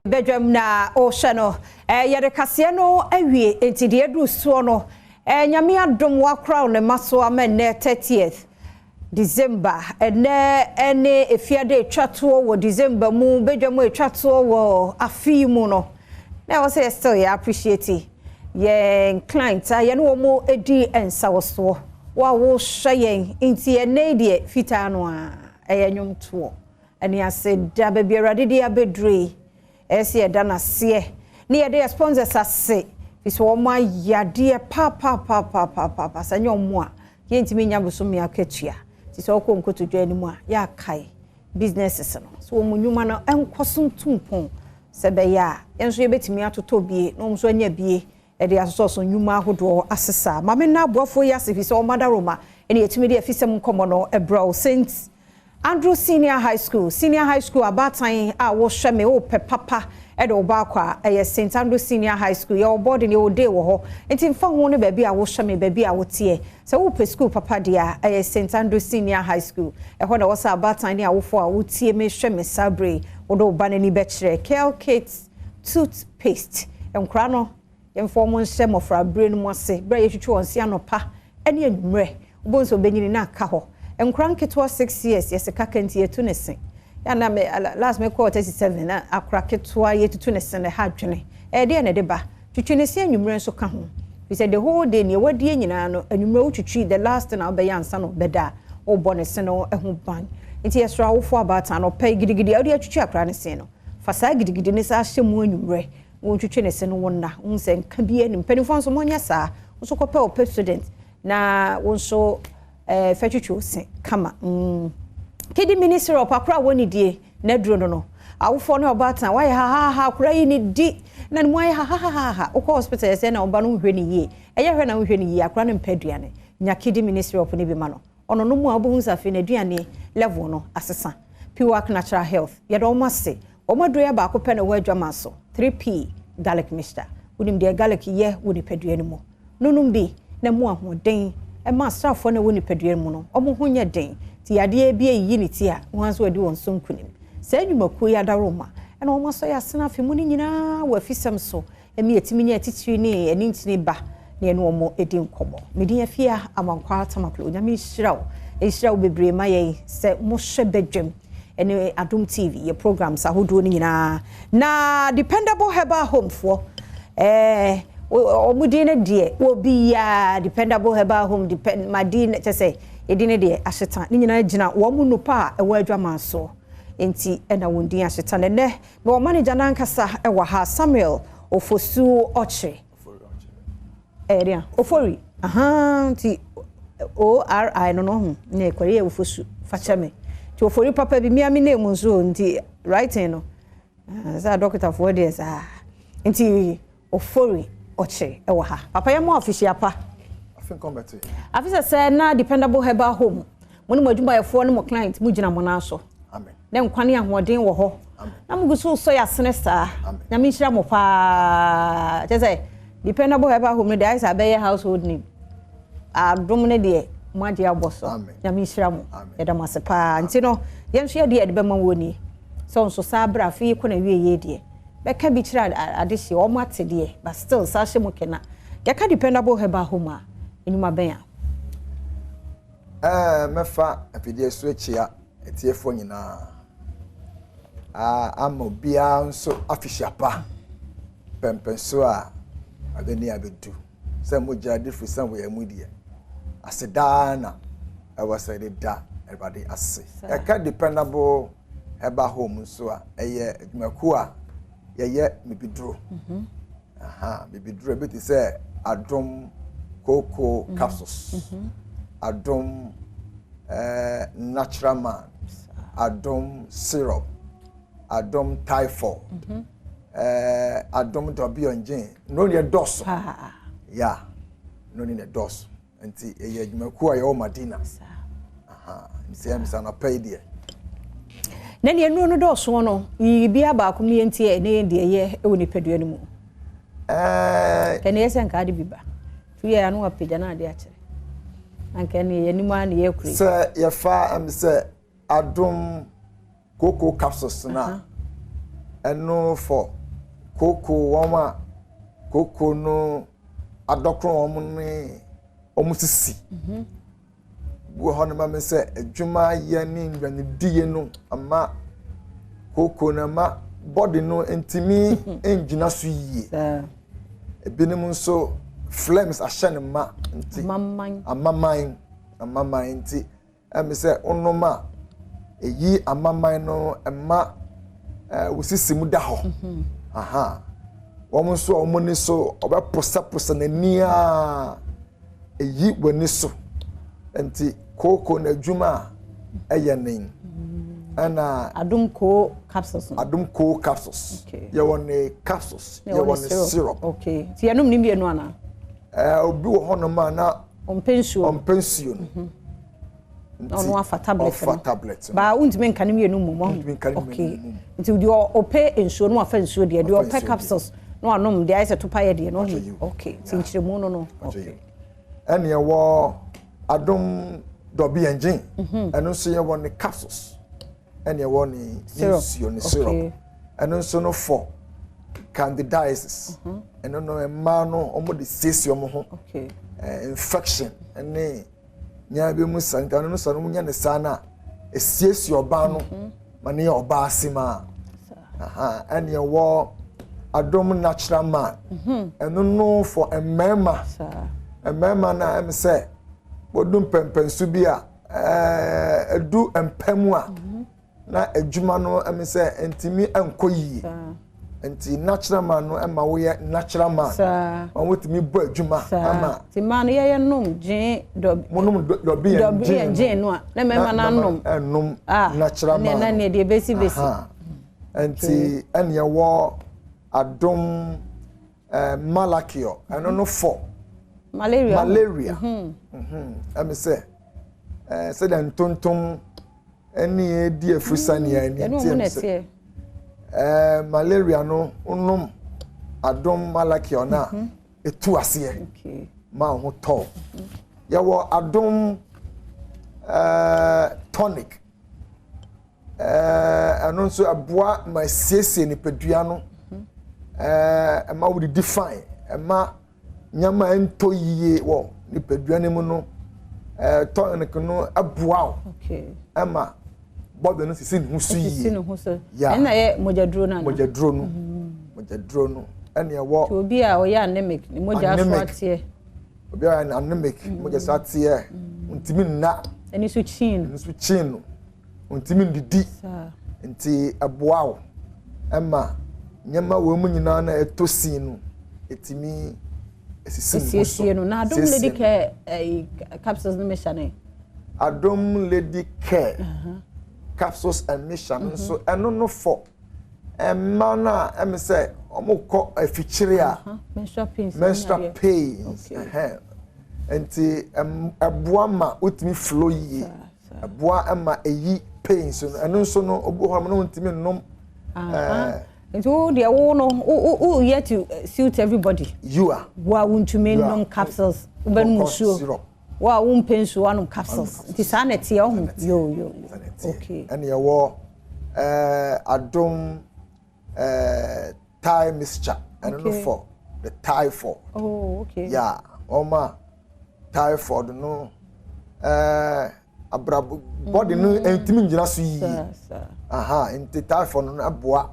Badwam na ɔhyɛ no. Yɛde kaseɛ no awie, nti deɛ ɛduru soɔ no, Nyame adom wakora wo ne ma so ama nnɛ 30th December. Ɛnɛ ɛne efiade etwa toɔ wɔ December mu, badwam etwa toɔ wɔ afe yi mu no. Na ɛwɔ sɛ yɛ still yɛ appreciate yɛn client a yɛne wɔn di nsawɔsoɔ. Wo a wohwɛ yɛn nti ɛnɛ yi deɛ fitaa no a ɛyɛ nnwomtoɔ. Ɛne ase da baabi Awurade de abɛduru yi, ɛyɛ sɛ yɛda n'aseɛ ne yɛde yɛ sponsors ase fi sɛ wɔn ayɛ adeɛ paapaapaapaapaapa. Sɛ nyɛ wɔn a, yɛntumi nya bosome akatua. Nti sɛ wɔkɔ nkotodwe anim a, yɛakae businesses no so wɔn nnwuma no nkɔ so ntu mpɔn sɛ bɛyɛ a yɛn nso yɛbɛtumi atotɔ bie na wɔn nso anya bie ɛde asosɔ so nnwuma ahodoɔ asesa. Maame nna aboafoɔ yi ase fi sɛ wɔn adaroma ɛne yɛtumi de afisɛm nkɔmmɔ no ɛbrɛ wo. St Andrew Senior High School, Senior High School abaatan a wɔhwɛ me, wopɛ papa ɛde wo baakɔ a, ɛyɛ St Andrew Senior High School. Yɛwɔ boarding, yɛwɔ day wɔ hɔ, nti mfa ho ne baabi a wohwɛ me, baabi a woteɛ, sɛ wopɛ school papa deɛ a, ɛyɛ St Andrew Senior High School. Ɛhɔ na wɔsɛ abaatan ne awofoɔ a wotie me hwɛ me saa bere, wode wo ba n'ani bɛkyerɛ. Kel Kate toothpaste, nkora no yɛmfa wɔn nhyɛ mmɔfra bere no mu ase bere a yɛtwitwi wɔn se anɔpa ne anwummerɛ. Wobɛhu sɛ wobɛnyini na aka hɔ. Nkora nketewa 6 years, yɛsɛ kaka nti yɛtu ne se. Yana me last me kɔɔ 37 na akora ketewa yɛtutu ne se ne ha adwene. Ɛyɛ deɛ na ɛde ba twitwi ne se anwummerɛ nso ka ho, fi sɛ the whole day nea wadie nyinaa no, anwummerɛ wotwitwi, the last thing a wobɛyɛ ansa na ɔbɛda a, wobɔ ne se no ho ban. Nti yɛsrɛ awofoɔ abaatan no, ɔpɛ gidigidi a wode atwitwi akora ne se no, fa saa gidigidi ne saa hyɛ mu anwummerɛ wɔntwitwi ne se no. Wɔn na wɔn sɛ nka bi anim. Mpanimfoɔ nso monyɛ saa nso, kɔpɛ wɔ Pepsodent na wɔn nso fɛ twitwi wo se kama. Kidi mini syrup, akora a wɔn die na aduro no, awofoɔ ne ɔbaatan wayɛ hahaha, akora yi ne di na ne mu ayɛ hahaha, wokɔ hospital yɛ sɛ na ɔba no nhwɛ ne yie, ɛyɛ hwɛ na nhwɛ ne yie, akora no mpɛ aduane, nya Kidi mini syrup ne bi ma no. Ɔno no mu a, wobɛhu sɛ afei n'aduane level no asesa. Piwak Natural Health, yɛde wɔn ase. Wɔn aduro yɛ baako pɛ na ɛwɔ adwama so, 3P garlic mixture. Wonim deɛ garlic yɛ wɔ nipadua no mu, nonom bi na mu ahoɔden ɛma asraafoɔ no ɛwɔ nipadua no mu no, wɔn ho nyɛ den. Ti yadeɛ bi ayiyi ne ti a, wɔn nso adi wɔn so nkunim. Saa nnwumakuo yi adaroma ɛna wɔn asɔ yɛ asena afe mu no nyinaa wɔ afisɛm so, ɛmi yɛtumi nyɛ atitiri ne ɛne ntini ba na yɛne wɔn edi nkɔmmɔ. Medi Afia Amankwa Tamaklo. Onyame nhyira wo, nhyira wo bebree ma yɛn sɛ mohyɛ badwam ɛne Adom TV yɛ programs ahodoɔ no nyinaa. Na Dependable Herbal Home foɔ, wɔn din no deɛ wɔbiara Dependable Herbal Home, depend ma din kyɛ sɛ yɛdi no deɛ ahyeta ne nyinaa gyina wɔn mu nupa a ɛwɔ adwaman so nti ɛna wɔn din ahyeta. Na nnɛ na wɔn manager n'ankasa ɛwɔ ha, Samuel Ofosu Ɔkyere, ɛyɛ deɛ Ofori ahan nti ori no ho na ɛkɔyɛ yɛ Ofosu, fakyɛ me. Nti Ofori papa bi mmea mi na emu nso nti writing no sɛ adɔkotafoɔ deɛ saa nti Ofori Ɔkyere ɛwɔ ha. Papa, yɛ mo afihyia pa. Afi sɛ na Dependable Herbal Home, mo ne mo adwumayɛfoɔ ne mo client mo gyina mo nan so na nkwa ne ahoɔden wɔ hɔ na mo gu so sɔ yɛ asene saa. Nyame nhyira mo paa. Kyɛ sɛ Dependable Herbal Home no deɛ, ayɛ sɛ abɛyɛ household name. Adom no deɛ, mo agye abɔ so. Nyame nhyira mo, yɛda mo ase paa. Nti no yɛn nso yɛde yɛde bɛma wɔ nie sɛ nso saa berɛ afei kɔ na wie yɛ deɛ bɛka bi kyerɛ adehyeɛ wɔn ate deɛ, but still saa hyɛ mu kena. Yɛka Dependable Herbal Home a, enyuma bɛn a? Mɛfa afidie so akyia atiefoɔ nyinaa ama obiara nso afihyia pa pɛmpɛnso a abɛni abɛdu sɛ mogya de firi sɛ wɔyɛ mu deɛ asedaa na ɛwɔ sɛ yɛde da Awurade ase. Yɛka Dependable Herbal Home nso a, ɛyɛ adwumakuo a yɛyɛ bibiduro. Bibiduro ebi te sɛ Adom Cocoa Capsules, Adom Natural Man, Adom Syrup, Adom Typhoid, Adom Dɔbiɔngyen no yɛ dɔso ya no ne dɔso. Nti ɛyɛ adwumakuo a yɛwɔ Madina. Nti ɛm sɛ anɔpa yi deɛ Na nea nnuro no dɔɔso no, biribiara baako mu yɛn ti ɛ ne yɛn deɛ yɛ wɔ nipadua no mu. Ɛnna yɛ sɛ nka ade bi ba tu yɛ ano apagya na ade akyerɛ anka ɛne yɛ anim a na yɛ kure. Sɛ yɛfa ɛm sɛ Adom Cocoa Capsules no a, Ɛno for kooko, wɔn a kooko no adɔkoro wɔn ne wɔn sisi. Bi wɔ hɔ no ma me sɛ adwuma yɛ ne nnuanedie no ama kooko no ama body no ntumi ngyina so yie. Ebinom nso phlegms ahyɛ ne ma nti amaman amaman nti ɛmi sɛ wonom a eyi amaman no ɛma wo sisi mu da hɔ. Aha wɔn nso a wɔn ani so ɔbɛposaposa n'ani a eyi w'ani so nti kooko n'adwuma a ɛyɛ nen ɛna. Adum Koo capsules no. Adum Koo capsules. Yɛwɔ ne capsules, yɛwɔ ne syrup. Okay, ti yɛnum ne mmienu ana? Obi wɔ hɔnom a na. Ɔmpɛ nsuo. Ɔmpɛ nsuo no. Na ɔno afa tablet no. Ɔfa tablet no. Baa wontumi nka ne mmienu mu. Wontumi nka ne mmienu mu. Nti deɛ ɔpɛ nsuo no wafa nsuo deɛ, deɛ ɔpɛ capsules na wanom deɛ ayɛ sɛ topa yɛ deɛ no. Okay, nti nkyerɛmu no. Okay. Ɛne ɛwɔ Adom Dɔbi Engine. Ɛno nso yɛwɔ ne capsules. Ɛne ɛwɔ ne nsuo ne syrup. Ɛno nso no for candidiasis. Ɛno no mmaa no wɔn de siesie wɔn ho. Infection ɛne nneɛma bi mu sa nti ɛno no sa no wɔn nya ne saa na esiesie ɔbaa no ma ne yɛ ɔbaa si ma. Ɛne ɛwɔ Adom Natural Man. Ɛno no for mmarima. Mmarima na ɛm sɛ wɔdu mpɛmpɛnso bi a ɛdu mpɛ mu a na adwuma no ɛm sɛ ntumi nkɔ yie. Nti Natural Man no ɛma woyɛ natural man. Wɔn wotumi bɔ adwuma ama. Ti mmaa no yɛyɛ nom gin dɔbi. Mo nom dɔbi yɛn gin. Dɔbi yɛn gin no a na mmarima no anom. Ɛnom Natural Man. Na ne deɛ besi besi. Nti ɛne ɛwɔ Adom Malakio. Ɛno no for malaria. Malaria. Ɛmi sɛ sɛdeɛ ntontom ɛne edi afusa ne ɛne ti ɛmi sɛ malaria no nom Adom Malakio na etu aseɛ ma ho tɔ. Yɛwɔ Adom tonic. Ɛno nso ɛboa ma siesie nipadua no. Ɛma wodidi fine, ɛma nneɛma ntɔ yie wɔ nipadua no mu no. Tonic no ɛboa wo ɛma bɔdɔ no sisi ne ho so yie. Sisi ne ho so. Ɛna yɛ mogyaduro no. Mogyaduro no. Mogyaduro no ɛna ɛwɔ. Obi a ɔyɛ anemic ne mogya so ateɛ. Obi a ɔyɛ anemic mogya so ateɛ, ntumi nna. Ɛni so kyin. Ɛni so kyin no. Ntumi ndidi. Nti ɛboa wo ɛma nneɛma wɔ mu nyinaa na ɛtɔ sin no ɛtumi esisi ne ho so. Esiesie no. Na Adom Lady Care capsules no mehyɛ ne. Adom Lady Care capsules and mixture no nso ɛno no fɔ mmaa no a ɛmi sɛ wɔn kɔ afikyire a menstrual pains. Menstrual pains. Nti ɛboa ma wotumi flow yie. Ɛboa ma eyi pains no. Ɛno nso no obi wɔ hɔ no ntumi nnom. Nti wo deɛ wo no wo yɛ to suit everybody. You are. Wo a wontumi nnom capsules wobɛnom nsuo. Wo a wompɛ nsuo anom capsules. Nti saa na ɛteɛ ɔho. Yo yo. Okay. Ɛna yɛwɔ Adom Thai mixture. Ɛno no for the typhoid. Oh okay. Yeah, wɔn a typhoid no abrabɔ body no ntumi ngyina so yie. Aha, nti typhoid no ɛboa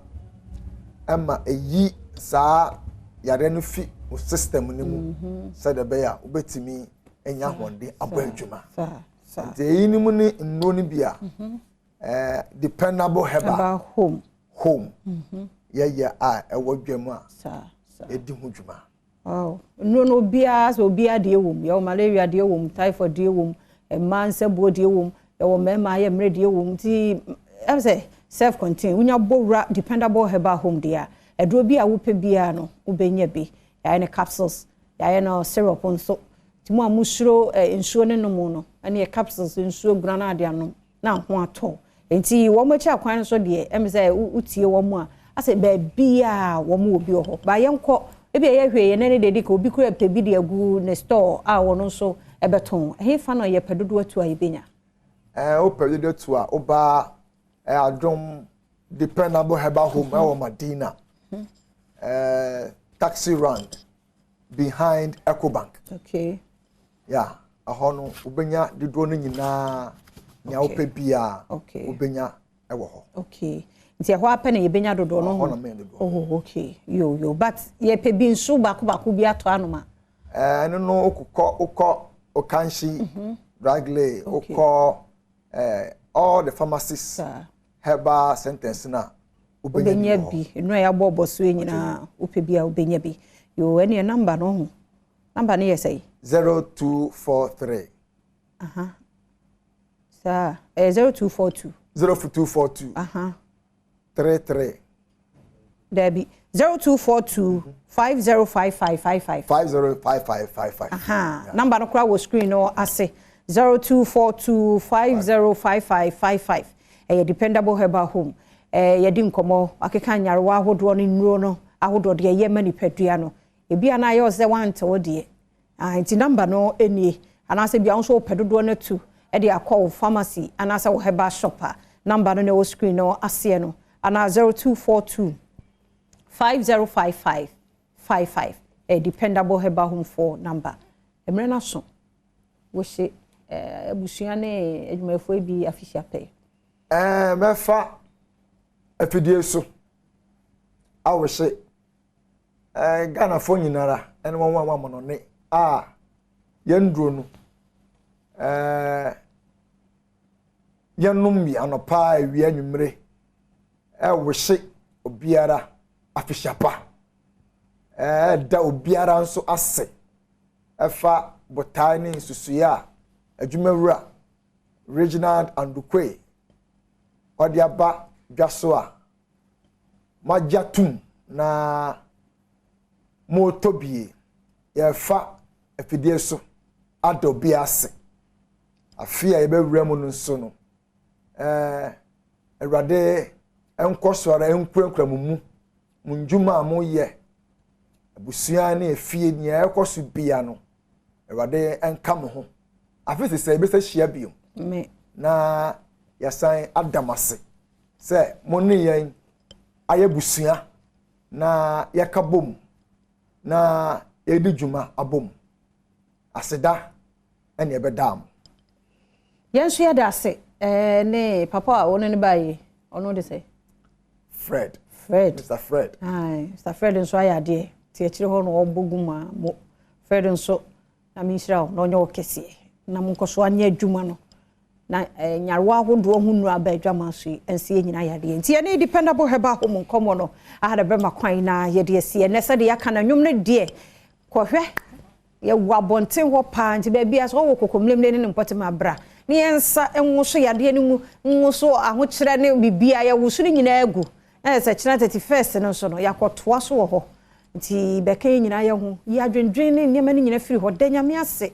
ɛma eyi saa yare no fi wo system no mu sɛdeɛ ɛbɛyɛ a wobɛtumi anya ahoɔden abɔ adwuma. Nti eyi no mu ne nnuro no bi a Dependable Herbal Home Home yɛyɛ a ɛwɔ dwam a ɛdi ho dwuma. Wow. Nnuro no obiara sɛ obiara deɛ wɔ mu. Yɛwɔ malaria deɛ wɔ mu, typhoid deɛ wɔ mu, mmaa nsɛboɔ deɛ wɔ mu, yɛwɔ mmarima ayɛ mmerɛ deɛ wɔ mu. Nti ɛm sɛ self-contained. Wonya bɔwura Dependable Herbal Home deɛ a, aduro bi a wopɛ biara no, wobɛnya bi. Yɛayɛ no capsules, yɛayɛ no syrup nso. Nti mo a mosuro nsuo ne nom no, ɛne yɛ capsules nsuo guna na ade anom na ho atɔ. Nti wɔn akyi akwan no so deɛ, ɛm sɛ wotie wɔn a, asɛ baabi a wɔn wɔ bi wɔ hɔ. Ba yɛnkɔ, ebi a yɛhwɛ yɛn nane dedi ka obi kura pɛ bi de agu ne store a wɔn nso ɛbɛtɔn. Ɛhefa na yɛpɛ dodoɔ atu a yɛbɛnya? Wopɛ dodoɔ atu a, woba Adom Dependable Herbal Home ɛwɔ Madina, taxi rank behind Ecobank. Yeah, ɛhɔ no wobɛnya dodoɔ no nyinaa, nea wopɛ biara wobɛnya ɛwɔ hɔ. Okay, nti ɛhɔ apɛ na yɛbɛnya dodoɔ no? Ɛhɔ na mɛnya dodoɔ. Oh, okay, yo yo, but yɛpɛ bi nso baako baako bi atɔ anoma? Ɛno no wokɔ Okaishie, Dragley, wokɔ all the pharmacies, herbal centers na wobɛnya bi. Nnura yɛabɔ bɔ so yi nyinaa, wopɛ bi a wobɛnya bi. Yo, ɛneɛ number no ho, number no yɛ sɛn? 0243. Aha, saa, ɛyɛ 0242. 0242. 33. Dabi, 0242 505555. 505555. Aha, number no koraa wɔ screen no ase, 0242 505555. Ɛyɛ Dependable Herbal Home. Yɛdi nkɔmmɔ akeka nyarewa ahodoɔ ne nnuro no ahodoɔ deɛ ɛyɛ ma nipadua no. Ebi a na ayɛ sɛ wante wo deɛ. Ah, nti number no nie, anaasɛ bia wo nso wopɛ dodoɔ no atu ɛde akɔ wo pharmacy anaasɛ wo herbal shop a, number no na ɛwɔ screen no aseɛ no, anaa 0242 5055 55, ɛyɛ Dependable Herbal Home for number. Mmerɛ no so wɔhyɛ abusua ne adwumayɛfoɔ bi afihyia pɛɛ. Mɛfa afidie so awɔhyɛ Ghanafoɔ nyinara ɛne wɔn a wɔamɔnɔne a yɛn duro no yɛnom bi anɔpa, awia, anwummere. Ɛwɔhyɛ obiara afihyia pa, ɛda obiara nso ase ɛfa botae ne nsusuiɛ a adwumawura Reginald Andukwe ɔde aba dwa so a magya tum na moretɔ bie. Yɛfa afidie so ada obi ase. Afe a yɛbɛwura mu no nso no, Awurade nkɔ so ara nkurakura mo mu, mo ndwuma a moyɛ, abusua ne efie, nea ɛkɔ so bia no, Awurade nka mo ho. Afe sɛ yɛbɛsɛ hyia bio na yɛsan ada mo ase sɛ mo ne yɛn ayɛ busua na yɛka bom na yɛdi dwuma abom. Aseda ɛne ɛbɛda mo. Yɛn nso yɛda ase. Ne papa a ɔno ne baayɛ, ɔno de sɛ? Fred. Fred. Mr Fred. Aye, Mr Fred nso ayɛ adeɛ nti akyire hɔ na ɔbɔ gu mu a mo. Fred nso na menhyira wo na ɔnyɛ wo kɛseɛ na monkɔ so anyɛ adwuma no na nyarewa ahodoɔ ho nnuro aba adwama so yi ɛnsi yɛn nyinaa yadeɛ. Nti yɛne Dependable Herbal Home nkɔmmɔ no aha na bɛma kwan na yɛde asi ɛnɛ. Sɛdeɛ yɛaka no, nnwom no deɛ kɔhwɛ, yɛwɔ abɔnten hɔ paa, nti baabi a sɛ wɔwɔ kokomlemle ne ne mpɔtem abra ne yɛn nsa nwo so yadeɛ no mu nwo so ahokyerɛ ne biribiara yɛwo so no nyinaa agu na yɛ sɛ kyerɛ 31st no nso no yɛakɔtoa so wɔ hɔ. Nti bɛka yɛn nyinaa yɛ ho yi adwendwen ne nneɛma no nyinaa firi hɔ da Nyame ase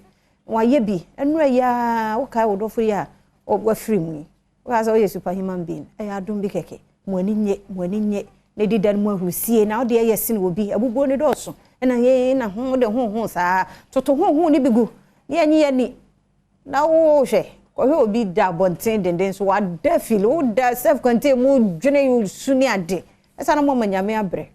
wayɛ bi. Ɛnura yi a wokae wo dɔfo yi a wafiri mu yi, wokaa sɛ woyɛ superhuman being, ɛyɛ adom bi kɛkɛ. Mo ani nye, mo ani nye na di da no mu ahurusie na wode ɛyɛ sene wɔ bi abubuo ne dɔɔso ɛna yɛ na ho de ho ho saa toto ho ho ne bi gu ne yɛnye yɛni na wohwɛ kɔhwɛ obi da abɔnten denden so wada fili woda self contained mu dwene su ne ade ɛsa no mɔma Nyame abrɛ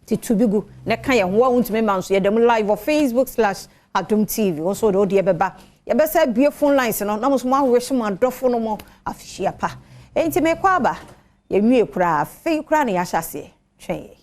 ti tu bi gu na ka yɛn ho a wontumi ma nso yɛda mu live wɔ Facebook/Adom TV. Wo nso wode wodeɛ bɛba, yɛbɛsɛ bue phone lines no na mo nso mo ahwehwɛ mo adɔfo no mo afihyia pa. Enti mekɔ aba, yɛnwie koraa, afei koraa na yɛahyɛ aseɛ. Twɛn yɛ.